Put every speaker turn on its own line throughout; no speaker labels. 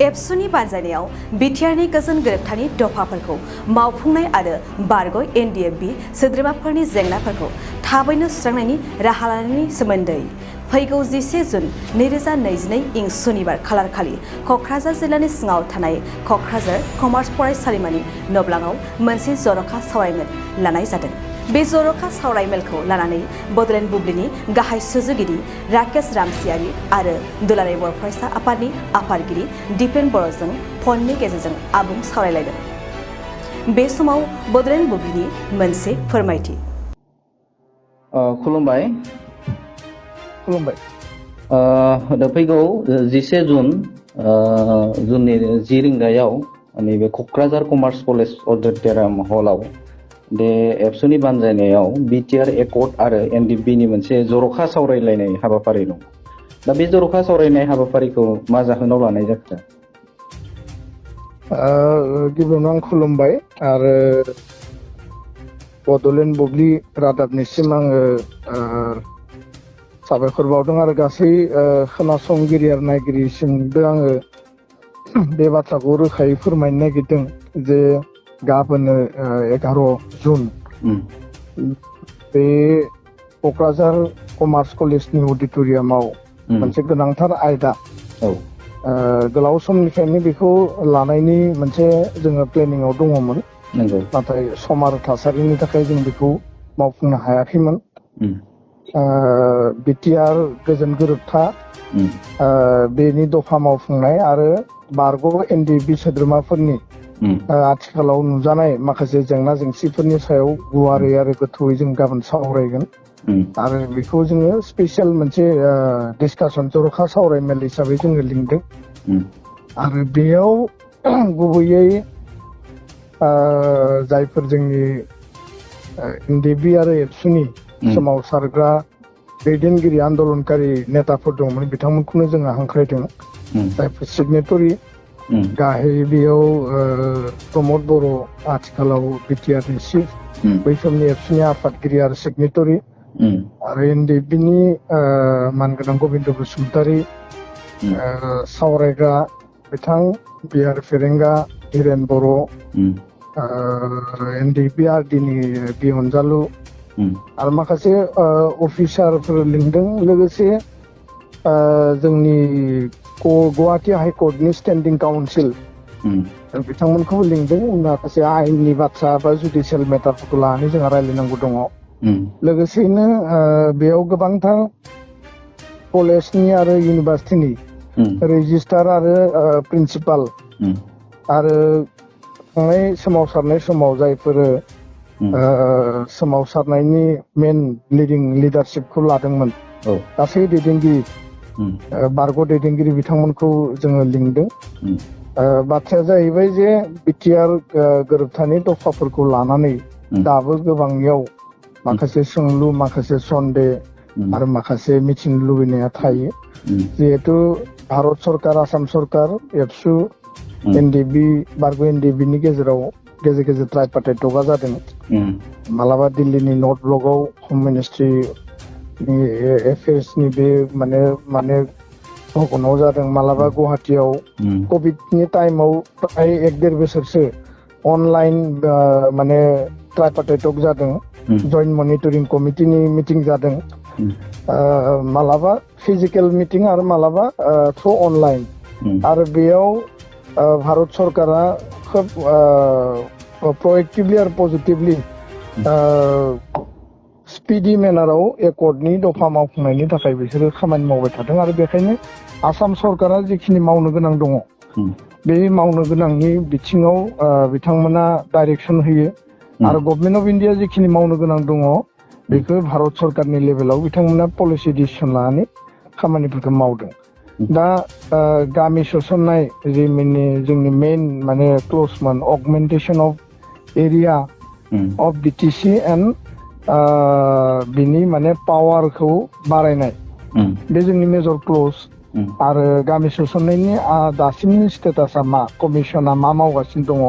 एबसुनि बानजायनायाव बिटिआरनि गोजोन गोरोबथानि दफाफोरखौ मावफुंनाय आरो बारग' NDFB सोद्रोमाफोरनि जेंनाफोरखौ थाबैनो सुस्रांनायनि राहा लानायनि सोमोन्दै फैगौ 11 जुन 2022 इं सुनिबार खालारखालि क'क्राझार जिल्लानि सिङाव थानाय क'क्राझार कमार्स फरायसालिमानि नब्लाङाव मोनसे जर'खा सावरायमेल लानाय जादों। बे जर'खा सावरायमेलखौ लानानै बड'लेण्ड बुब्लिनि गाहाय सुजुगिरि राकेश रामसियारि आरो दुलाराय बर' फरायसा आफादनि आफादगिरि दिपेन बर'जों फननि गेजेरजों आबुं सावरायलायदों। बे समाव बड'लेण्ड बुब्लिनि मोनसे फोरमायथि।
खुलुमबाय। फैगौ 11 जुननि 10 रिंगायाव नैबे क'क्राझार कमार्स कलेज अडिट'रियाम हलाव बे एबसुनि बानजायनायाव बिटिआर एकर्ड आरो NDFB मोनसे जर'खा सावरायलायनाय हाबाफारि दं। दा बे जर'खा सावरायनाय हाबाफारिखौ मा जाहोनाव लानाय जाखो?
गिबियावनो आं खुलुमबाय आरो बड'लेण्ड बुब्लि रादाबनिसिम आङो साबायखर बावदों आरो गासै खोनासंगिरि आरो नायगिरिसिमबो आङो बे बाथ्राखौ रोखायै फोरमायनो नागिरदों जे गाबोन 11 जुन बे क'क्राझार कमार्स कलेजनि अडिट'रियामाव मोनसे गोनांथार आयदा गोलाव समनिफ्रायनो बेखौ लानायनि मोनसे जोङो प्लेनिंआव दङमोन। नाथाय सम आरो थासारिनि थाखाय जों बेखौ मावफुंनो हायाखैमोन। बिटिआर गोजोन गोरोबथा बेनि दफा मावफुंनाय आरो बारग' NDFB सोद्रोमाफोरनि आथिखालाव नुजानाय माखासे जेंना जेंसिफोरनि सायाव गुवारै आरो गोथौयै जों गाबोन सावरायगोन आरो बेखौ जोङो स्पेसियेल मोनसे डिसकासन जर'खा सावरायमेल हिसाबै जोङो लिंदों आरो बेयाव गुबैयै जायफोर जोंनि NDFB आरो एबसुनि सोमावसारग्रा दैदेनगिरि आन्दलनकारि नेताफोर दंमोन बिथांमोनखौनो जोङो हांख्रायदों। जायफोर सिगनेटरि गाहाय बेयाव प्रमद बर' आथिखालाव बिटिआरनि चिफ बै समनि एबसुनि आफादगिरि आरो सिगनेटरि आरो NDFBनि मानगोनां गबिन्द बसुमतारी सावरायग्रा बिथां बिआर फेरेंगा हिरेन बर' NDFB RDनि बि अनजालु आरो माखासे अफिसारफोर लिंदों। लोगोसे जोंनि गुवाहाटी हाइकर्टनि स्टेन्डिं काउन्सिल बिथांमोनखौबो लिंदों। माखासे आयेननि बाथ्रा बा जुडिसियेल मेटारफोरखौ लानानै जोंहा रायलायनांगौ दङ। लोगोसेयैनो बेयाव गोबांथार कलेजनि आरो इउनिभार्सिटिनि रेजिस्ट्रार आरो प्रिन्सिपाल आरो थांनाय सोमावसारनाय समाव जायफोर सोमावसारनायनि मेन लिडारशिपखौ लादोंमोन गासै दैदेनगिरि बारग' दैदेनगिरि बिथांमोनखौ जोङो लिंदों। बाथ्राया जाहैबाय जे बिटिआर गोरोबथानि दफाफोरखौ लानानै दाबो गोबांनियाव माखासे सोंलु माखासे सन्देह आरो माखासे मिथिनो लुबैनाया थायो। जिहेतु भारत सरकार आसाम सरकार एबसु NDFB बारग' NDFBनि गेजेराव गेजेर गेजेर ट्राइपार्टाइट टकआ जादों। मालाबा दिल्लीनि नर्थ ब्लकआव हम मिनिस्ट्रिनि एफेयार्सनि बे माने भबनाव जादों। मालाबा गुवाहाटीयाव कभिडनि टाइमाव प्राय 1-1.5 बोसोरसो अनलाइन माने ट्राइपार्टाइट टक जादों। जइन्ट मनिटरिं कमिटिनि मिटिं जादों। मालाबा फिजिकेल मिटिं आरो मालाबा थ्रु अनलाइन आरो बेयाव भारत सरकारा खोब प्रएक्टिभलि आरो पजिटिभलि स्पिडि मेनाराव एकर्डनि दफा मावफुंनायनि थाखाय बिसोरो खामानि मावबाय थादों आरो बेखायनो आसाम सरकारा जिखिनि मावनो गोनां दङ बे मावनो गोनांनि बिथिङाव बिथांमोना डाइरेक्सन होयो आरो गभर्नमेन्ट अफ इन्डिया जिखिनि मावनो गोनां दङ बेखौ भारत सरकारनि लेभेलाव बिथांमोना पलिसि डिसिसन लानानै खामानिफोरखौ मावदों। दा गामि सोसननाय जि जोंनि मेइन माने क्ल'जमोन augmentation of area of BTC and बिनि माने पावारखौ बारायनाय बे जोंनि मेजर क्ल'ज आरो गामि सोसननायनि दासिमनि स्टेटासा मा कमिसना मा मावगासिनो दङ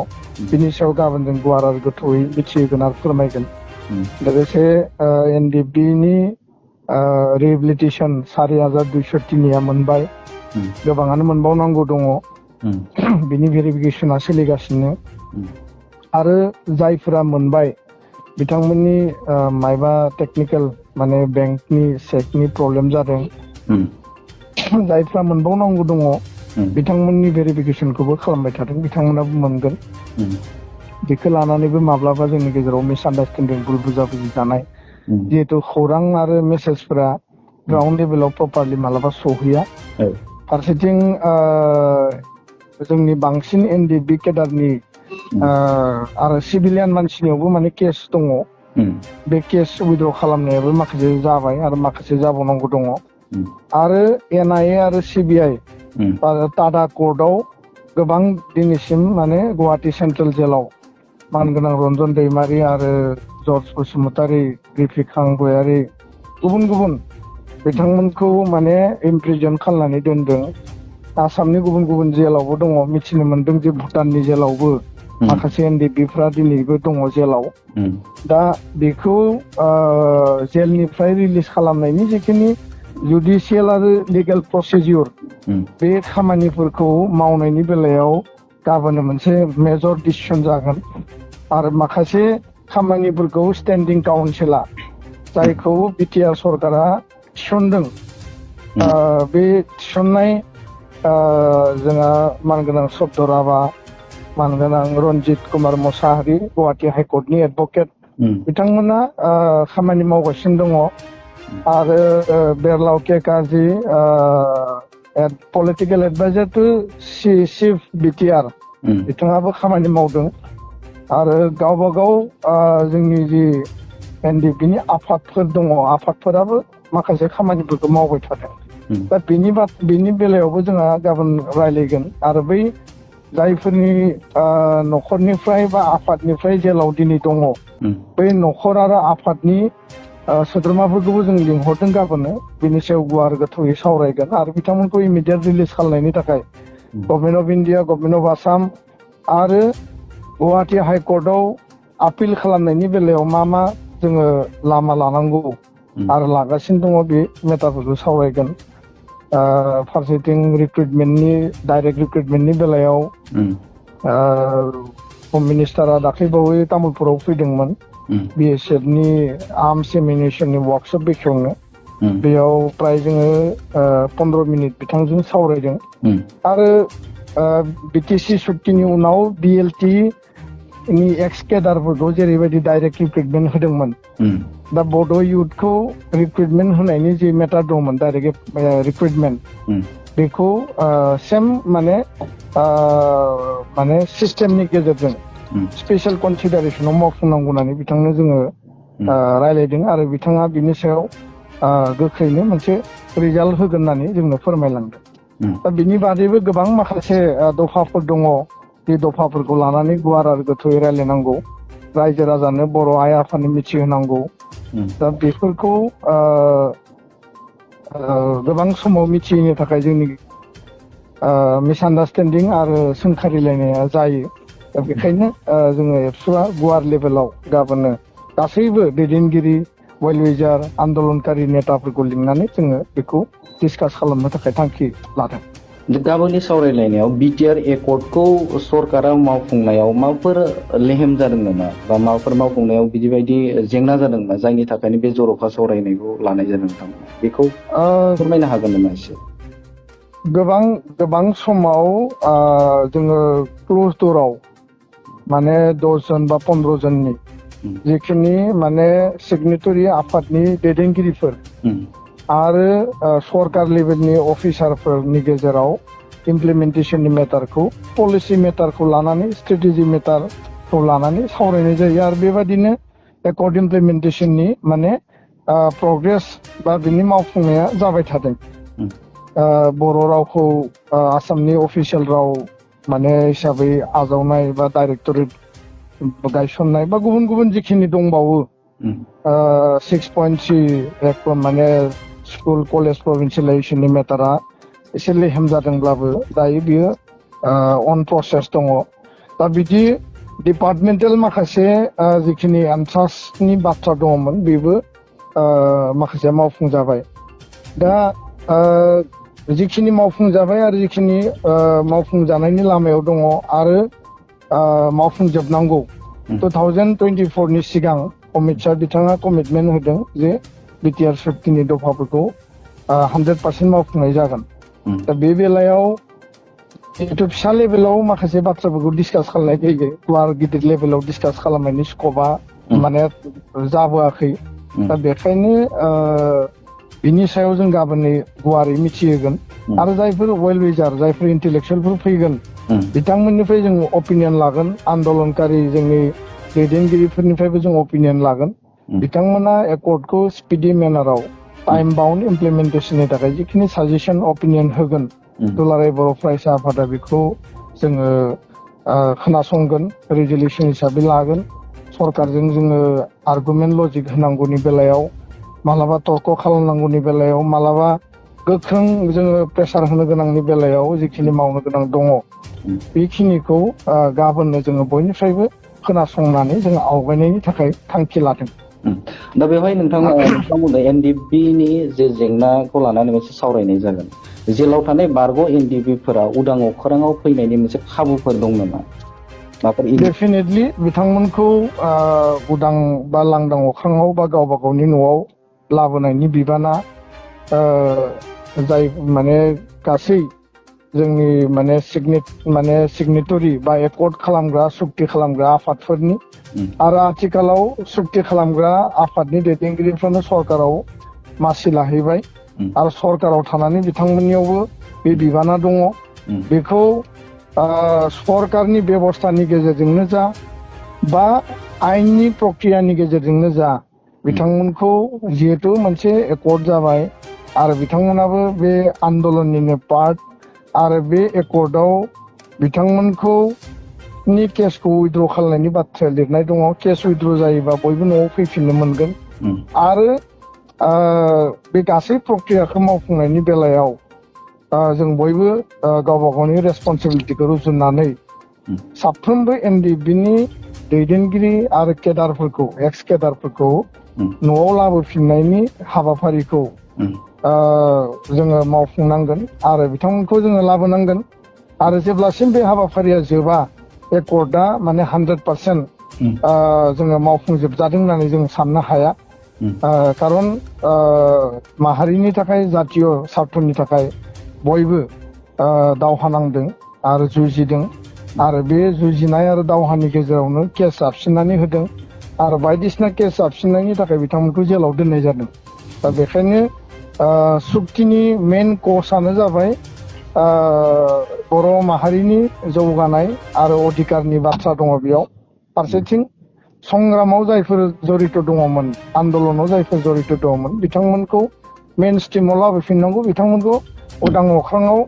बिनि सायाव गाबोन जों गुवार आरो गोथौयै मिथिहोगोन आरो फोरमायगोन। लोगोसे NDFBनि रिहेबिलिटेसन 4203 मोनबाय गोबाङानो मोनबावनांगौ दङ बिनि भेरिफिकेशना सोलिगासिनो आरो जायफोरा मोनबाय बिथांमोननि मायबा टेक्निकेल माने बेंकनि चेकनि प्रब्लेम जादों जायफ्रा मोनबावनांगौ दङ बिथांमोननि भेरिफिकेशनखौबो खालामबाय थादों बिथांमोनाबो मोनगोन बेखौ लानानैबो माब्लाबा जोंनि गेजेराव मिसआन्डारस्टेन्डिं भुल बुजाबुजि जानाय जिहेतु खौरां आरो मेसेजफोरा ग्राउन्ड लेभेलाव प्रपारलि मालाबा सहैया फारसेथिं जोंनि बांसिन एनडिएफबि केडारनि आरो सिभिलियान मानसिनियावबो माने केस दङ बे केस उइद्र खालामनायाबो माखासे जाबाय आरो माखासे जाबावनांगौ दङ आरो एनआइए आरो सिबिआइ टाटा कर्टआव गोबां दिनैसिम माने गुवाहाटी सेन्ट्रेल जेलाव मानगोनां रन्जन दैमारि आरो जर्ज बसुमतारी रिफिखां गयारि गुबुन गुबुन बिथांमोनखौ माने इमप्रिजन खालामनानै दोनदों आसामनि गुबुन गुबुन जेलावबो दङ मिथिनो मोनदों जे भुटाननि जेलावबो माखासे एनडिएफबिफ्रा दिनैबो दङ जेलाव दा बेखौ जेलनिफ्राय रिलिज खालामनायनि जिखिनि जुडिसियेल आरो लिगेल प्रसिडिउर बे खामानिफोरखौ मावनायनि बेलायाव गाबोन मोनसे मेजर डिसिसन जागोन आरो माखासे खामानिफोरखौ स्टेन्डिं काउन्सिला जायखौ बिटिआर सरकारा थिसनदों बे थिसननाय जोंहा मानगोनां सब्दराबा मानगोनां रन्जित कुमार मोसाहारि गुवाहाटी हाइकर्टनि एडभकेट बिथांमोना खामानि मावगासिनो दङ आरो Berlao K Kazi political adviser to chief BTR बिथाङाबो खामानि मावदों आरो गावबा गाव जोंनि जि एनडिएफबिनि आफादफोर दङ आफादफोराबो माखासे खामानिफोरखौ मावबाय थादों दा बेनि बेलायावबो जोंहा गाबोन रायलायगोन आरो बै जायफोरनि न'खरनिफ्राय बा आफादनिफ्राय जेलाव दिनै दङ बै न'खर आरो आफादनि सोद्रोमाफोरखौबो जों लिंहरदों गाबोन बिनि सायाव गुवार गोथौयै सावरायगोन आरो बिथांमोनखौ इमिडियेट रिलिज खालामनायनि थाखाय government of India government of Assam आरो गुवाहाटी हाइकर्टआव आपिल खालामनायनि बेलायाव मा जोङो लामा लानांगौ आरो लागासिनो दङ बे मेटारफोरखौ सावरायगोन फारसेथिं रिक्रुटमेन्टनि डाइरेक्ट रिक्रुटमेन्टनि बेलायाव होम मिनिस्टारा दाख्लैबावै तामुलपुराव फैदोंमोन बिएसएफनि आर्मस एमिनेशननि वार्कशप बेखेवनो बेयाव प्राय जोङो 15 मिनिट बिथांजों सावरायदों आरो बिटिसि सुक्तिनि उनाव बिएलटि नि एक्स केडारफोरखौ जेरैबायदि डाइरेक्ट रिक्रुटमेन्ट होदोंमोन दा बड' इयुथखौ रिक्रुटमेन्ट होनायनि जि मेटार दंमोन डाइरेक्ट रिक्रुटमेन्ट बेखौ सेम माने सिस्टेमनि गेजेरजों स्पेशल कनसिडारेसनाव मावफुंनांगौ होननानै बिथांनो जोङो रायलायदों आरो बिथाङा बिनि सायाव गोख्रैनो मोनसे रिजाल्ट होगोन होननानै जोंनो फोरमायलांदों दा बिनि बादैबो गोबां माखासे दफाफोर दङ बे दफाफोरखौ लानानै गुवार आरो गोथौयै रायलायनांगौ रायजो राजानो बर' आइ आफानो मिथिहोनांगौ दा बेफोरखौ गोबां समाव मिथिहोनो थाखाय जोंनि मिसआन्डारस्टेन्डिं आरो सोंखारिलायनाया जायो दा बेखायनो जोङो एबसुआ गुवार लेभेलाव गाबोन गासैबो दैदेनगिरि वेल विजार आन्दलनकारि नेताफोरखौ लिंनानै जोङो बेखौ डिसकास खालामनो थाखाय थांखि लादों
गाबोननि सावरायलायनायाव बिटिआर एकर्डखौ सरकारा मावफुंनायाव माबाफोर लेहेम जादों नामा बा माबाफोर मावफुंनायाव बिदिबायदि जेंना जादों नामा जायनि थाखायनो बे जर'खा सावरायनायखौ लानाय जादों नोंथांमोना बेखौ फोरमायनो हागोन नामा एसे
गोबां समाव जोङो क्ल'ज दराव माने 10 जन बा 15 जननि जिखिनि माने सिगनेटरि आफादनि दैदेनगिरिफोर आरो सरकार लेभेलनि अफिसारफोरनि गेजेराव इमप्लिमेन्टेसननि मेटारखौ पलिसि मेटारखौ लानानै स्ट्रेटेजि मेटारखौ लानानै सावरायनाय जायो आरो बेबादिनो एकर्ड इमप्लिमेन्टेसननि माने प्रग्रेस बा बिनि मावफुंनाया जाबाय थादों बर' रावखौ आसामनि अफिसियेल राव माने हिसाबै आजावनाय बा डाइरेक्टरेट गायसननाय बा गुबुन गुबुन जिखिनि दंबावो 6.3 माने स्कुल कलेज प्रभिन्सियेलाइजेसननि मेटारा एसे लेहेम जादोंब्लाबो दायो बियो अन प्रसेस दङ दा बिदि डिपार्टमेन्टेल माखासे जिखिनि एन्ट्रान्सनि बाथ्रा दङमोन बेबो माखासे मावफुंजाबाय दा जिखिनि मावफुंजाबाय आरो जिखिनि मावफुंजानायनि लामायाव दङ आरो मावफुंजोबनांगौ 2024 नि सिगां अमित शाह बिथाङा कमिटमेन्ट होदों जे बिटिआर सुक्तिनि दफाफोरखौ 100% मावफुंनाय जागोन। दा बे बेलायाव जिहेतु फिसा लेभेलाव माखासे बाथ्राफोरखौ डिसकास खालामनाय जायो, गुवार गिदिर लेभेलाव डिसकास खालामनायनि स्कपा माने जाबोआखै। दा बेखायनो बिनि सायाव जों गाबोन गुवारै मिथिहोगोन आरो जायफोर वेल विजार जायफोर इन्टेलेक्सुयेलफोर फैगोन बिथांमोननिफ्राय जों अपिनियन लागोन, आन्दलनकारि जोंनि दैदेनगिरिफोरनिफ्रायबो जों अपिनियन लागोन। बिथांमोना एकर्डखौ स्पिडि मेनाराव टाइम बाउन्ड इमप्लिमेन्टेसननि थाखाय जिखिनि साजेसन अपिनियन होगोन दुलाराय बर' फरायसा आफादा बेखौ जोङो खोनासंगोन, रेजलिउसन हिसाबै लागोन। सरकारजों जोङो आर्गुमेन्ट लजिक होनांगौनि बेलायाव, मालाबा तर्क खालामनांगौनि बेलायाव, मालाबा गोख्रों जोङो प्रेसार होनो गोनांनि बेलायाव जिखिनि मावनो गोनां दङ बेखिनिखौ गाबोननो जोङो बयनिफ्रायबो खोनासंनानै जोङो आवगायनायनि थाखाय थांखि लादों।
दा बेवहाय नोंथांमोन एनडिएफबिनि जे जेंनाखौ लानानै मोनसे सावरायनाय जागोन। जेलाव थानाय बारग' एनडिएफबिफोरा उदां अख्राङाव फैनायनि मोनसे खाबुफोर दं नामा?
डेफिनेटलि बिथांमोनखौ उदां बा लांदां अख्राङाव बा गावबा गावनि न'आव लाबोनायनि बिबाना जाय माने गासै जोंनि माने सिगनेटरि बा एकर्ड खालामग्रा सुक्ति खालामग्रा आफादफोरनि आरो आथिखालाव सुक्ति खालामग्रा आफादनि दैदेनगिरिफ्रानो सरकाराव मासि लाहैबाय आरो सरकाराव थानानै बिथांमोननियावबो बे बिबाना दङ। बेखौ सरकारनि बेबस्थानि गेजेरजोंनो जा बा आयेननि प्रक्रियानि गेजेरजोंनो जा बिथांमोनखौ जिहेतु मोनसे एकर्ड जाबाय आरो बिथांमोनाबो बे आन्दलननिनो पार्ट आरो बे एकर्डआव बिथांमोनखौ नि केसखौ उइद्र' खालामनायनि बाथ्राया लिरनाय दङ। केस उइद्र' जायोबा बयबो न'आव फैफिननो मोनगोन आरो बे गासै प्रक्रियाखौ मावफुंनायनि बेलायाव जों बयबो गावबा गावनि रेसपन्सिबिलिटिखौ रुजुननानै साफ्रोमबो एनडिएफबिनि दैदेनगिरि आरो केडारफोरखौ एक्स केडारफोरखौ न'आव लाबोफिननायनि हाबाफारिखौ जोङो मावफुंनांगोन आरो बिथांमोनखौ जोङो लाबोनांगोन। आरो जेब्लासिम बे हाबाफारिया जोबा एकर्डआ माने 100% जोङो मावफुंजोबजादों होननानै जों साननो हाया। खारन माहारिनि थाखाय जातीय सार्थनि थाखाय बयबो दावहा नांदों आरो जुजिदों आरो बे जुजिनाय आरो दावहानि गेजेरावनो केस जाबसिननानै होदों आरो बायदिसिना केस जाबसिननायनि थाखाय बिथांमोनखौ जेलाव दोननाय जादों। दा बेखायनो सुक्तिनि मेन कजआनो जाबाय बर' माहारिनि जौगानाय आरो अधिकारनि बाथ्रा दङ बेयाव। फारसेथिं संग्रामाव जायफोर जड़ित दङमोन, आन्दलनाव जायफोर जड़ित दङमोन बिथांमोनखौ मेन स्ट्रिमाव लाबोफिननांगौ, बिथांमोनखौ उदां अख्राङाव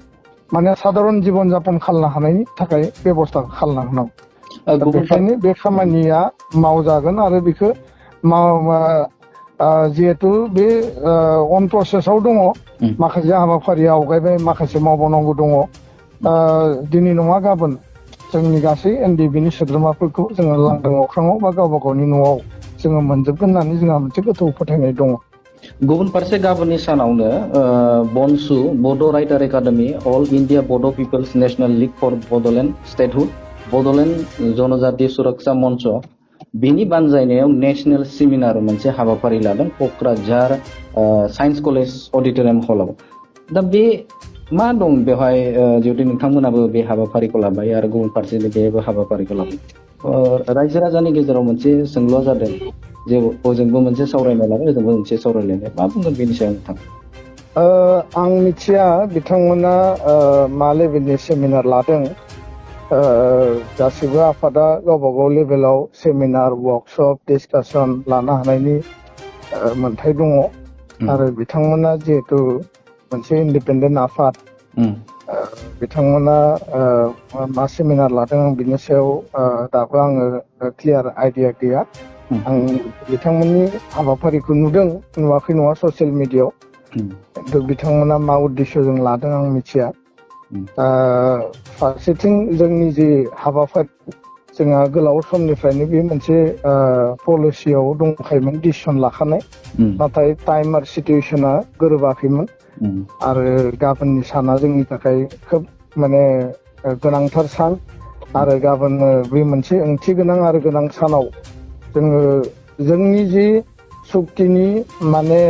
माने साधारन जीवन जापन खालामनो हानायनि थाखाय बेबस्था खालामना होनांगौ। बेखायनो बे खामानिया मावजागोन आरो बेखौ जिहेतु बे अन प्रसेसआव दङ, माखासे हाबाफारि आवगायबाय, माखासे मावबावनांगौ दङ। दिनै नङा गाबोन जोंनि गासै एनडिएफबिनि सोद्रोमाफोरखौ जोङो लांदां अख्राङाव बा गावबा गावनि न'आव जोङो मोनजोबगोन होननानै जोंहा मोनसे गोथौ फोथायनाय दङ।
गुबुन फारसे गाबोननि सानावनो बनसु Bodo' writer academy, all India Bodo' peoples national league for Bodoland statehood, Bodoland Janajati Suraksha Munch बेनि बानजायनायाव नेशनेल सेमिनार मोनसे हाबाफारि लादों क'क्राझार साइन्स कलेज अडिट'रियाम हलाव। दा बे मा दं बेवहाय जिहेतु नोंथांमोनाबो बे हाबाफारिखौ लाबाय आरो गुबुन फारसेनि बेबो हाबाफारिखौ लाबाय। रायजो राजानि गेजेराव मोनसे सोंलुआ जादों जे ओजोंबो मोनसे सावरायनाय लाबाय, ओजोंबो मोनसे सावरायलायनाय, मा बुंगोन बेनि सायाव नोंथां?
आं मिथिया बिथांमोना मा लेभेलनि सेमिनार लादों। गासिबो आफादा गावबा गाव लेभेलाव सेमिनार, वर्कशप, डिसकासन लानो हानायनि मोन्थाय दङ आरो बिथांमोना जिहेतु मोनसे इन्डिपेन्डेन्ट आफाद, बिथांमोना मा सेमिनार लादों आं बिनि सायाव दाबो आङो क्लियार आइडिया गैया। आं बिथांमोननि हाबाफारिखौ नुदों, नुवाखै नङा ससियेल मिडियायाव, खिन्थु बिथांमोना मा उद्देश्यजों लादों आं मिथिया। फारसेथिं जोंनि जि हाबाफारि जोंहा गोलाव समनिफ्रायनो बे मोनसे पलिसियाव दंखायोमोन डिसिसन लाखानाय नाथाय टाइम आरो सिचुएसना गोरोबाखैमोन आरो गाबोननि साना जोंनि थाखाय खोब माने गोनांथार सान आरो गाबोन बे मोनसे ओंथि गोनां आरो गोनां सानाव जोङो जोंनि जि सुक्तिनि माने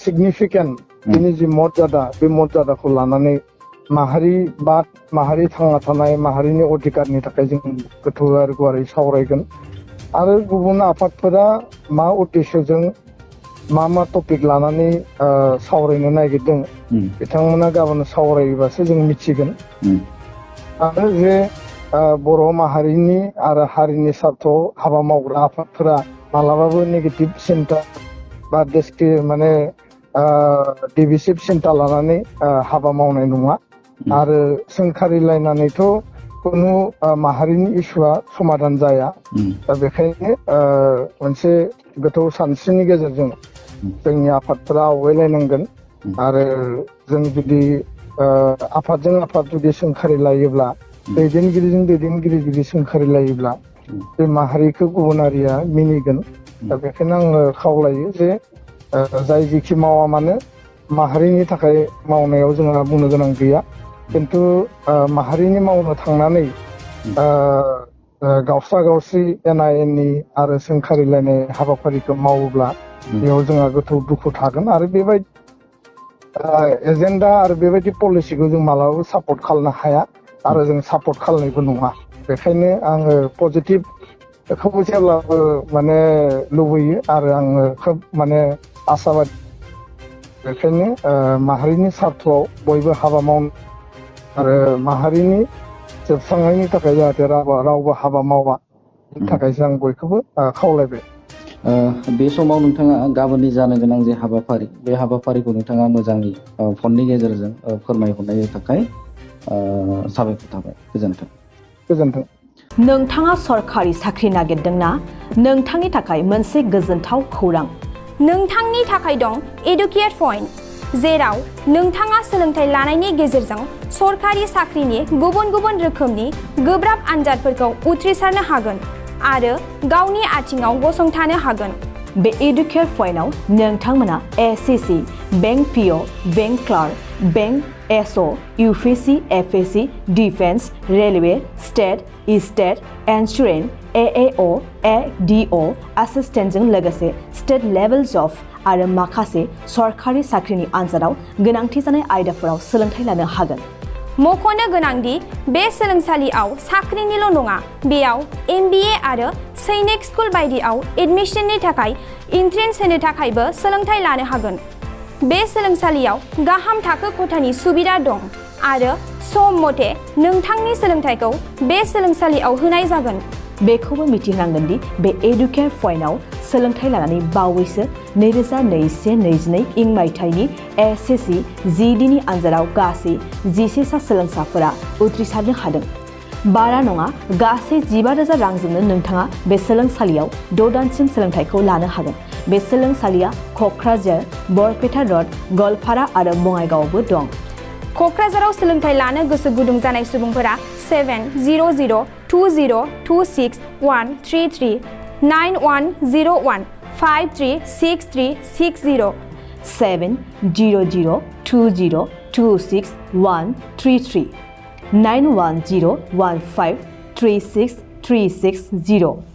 सिगनिफिकेन्ट बिनि जि मर्यादा बे मर्यादाखौ लानानै माहारि थांना थानाय माहारिनि अधिकारनि थाखाय जों गोथौ आरो गुवारै सावरायगोन आरो गुबुन आफादफोरा मा उद्देश्यजों मा टपिक लानानै सावरायनो नागिरदों बिथांमोना गाबोन सावरायोबासो जों मिथिगोन आरो जे बर' माहारिनि आरो हारिनि स्वार्थआव हाबा मावग्रा आफादफोरा मालाबाबो नेगेटिभ सिन्था बा माने डिभिसिभ सिन्था लानानै हाबा मावनाय नङा आरो सोंखारिलायनानैथ' खुनु माहारिनि इस्युआ समाधान जाया दा बेखायनो मोनसे गोथौ सानस्रिनि गेजेरजों जोंनि आफादफोरा आवगायलायनांगोन आरो जों जुदि आफादजों आफाद जुदि सोंखारिलायोब्ला दैदेनगिरिजों दैदेनगिरि जुदि सोंखारिलायोब्ला बे माहारिखौ गुबुन हारिया मिनिगोन दा बेखायनो आङो खावलायो जे जाय जेखि मावा मानो माहारिनि थाखाय मावनायाव जोंहा बुंनो गोनां गैया खिन्थु माहारिनि मावनो थांनानै गावस्रा गावस्रि एना एनि आरो सोंखारिलायनाय हाबाफारिखौ मावोब्ला बेयाव जोंहा गोथौ दुखु थागोन आरो बेबायदि एजेन्डा आरो बेबायदि पलिसिखौ जों मालाबाबो सापर्ट खालामनो हाया आरो जों सापर्ट खालामनायबो नङा बेखायनो आङो पजिटिभखौ जेब्लाबो माने लुबैयो आरो आङो खोब माने आसाबादि बेखायनो माहारिनि स्वार्थआव बयबो हाबा मावनो आरो माहारिनि जोबस्रांनायनि थाखाय जाहाथे रावबो हाबा मावा बेनि थाखायसो आं बयखौबो खावलायबाय
बे समाव नोंथाङा गाबोननि जानो गोनां जे हाबाफारि बे हाबाफारिखौ नोंथाङा मोजाङै फननि गेजेरजों फोरमायहरनायनि थाखाय साबायखर थाबाय गोजोन्थों
नोंथाङा सरखारि साख्रि नागिरदोंना नोंथांनि थाखाय मोनसे गोजोनथाव खौरां
नोंथांनि थाखाय दं एडुकेट पइन्ट जेराव नोंथाङा सोलोंथाइ लानायनि गेजेरजों सरखारि साख्रिनि गुबुन गुबुन रोखोमनि गोब्राब आनजादफोरखौ उथ्रिसारनो हागोन आरो गावनि आथिङाव गसंथानो हागोन
बे एडुकेट पइन्टआव नोंथांमोना SSC bank PO bank clerk bank SO UPSC FSC defence railway state insurance AAO ADO एसिस्टेन्टजों लोगोसे स्टेट लेभेल जब आरो माखासे सरखारि साख्रिनि आनजादाव गोनांथि जानाय आयदाफोराव सोलोंथाइ लानो हागोन
मख'नो गोनांदि बे सोलोंसालियाव साख्रिनिल' नङा बेयाव MBA आरो सैनिक स्कुल बायदियाव एडमिशननि थाखाय एन्ट्रेन्स होनो थाखायबो सोलोंथाइ लानो हागोन बे सोलोंसालियाव गाहाम थाखो खथानि सुबिदा दं आरो सम मथे नोंथांनि सोलोंथाइखौ बे सोलोंसालियाव होनाय जागोन
बेखौबो मिथिनांगोन दि बे एडुकेट पइन्टआव सोलोंथाइ लानानै बावैसो 2021-22 इं मायथाइनि एसएससि जिडिनि आनजादाव गासै 11 सा सोलोंसाफोरा उथ्रिसारनो हादों बारा नङा गासै 15,000 रांजोंनो नोंथाङा बे सोलोंसालियाव 6 दानसिम सोलोंथाइखौ लानो हागोन बे सोलोंसालिया क'क्राझार बरपेटा रड गवालपारा आरो बङाइगावआवबो दं
क'क्राझाराव सोलोंथाइ लानो गोसो गुदुं जानाय सुबुंफोरा 700-226-133 9101-536360
700-226-133 9101536360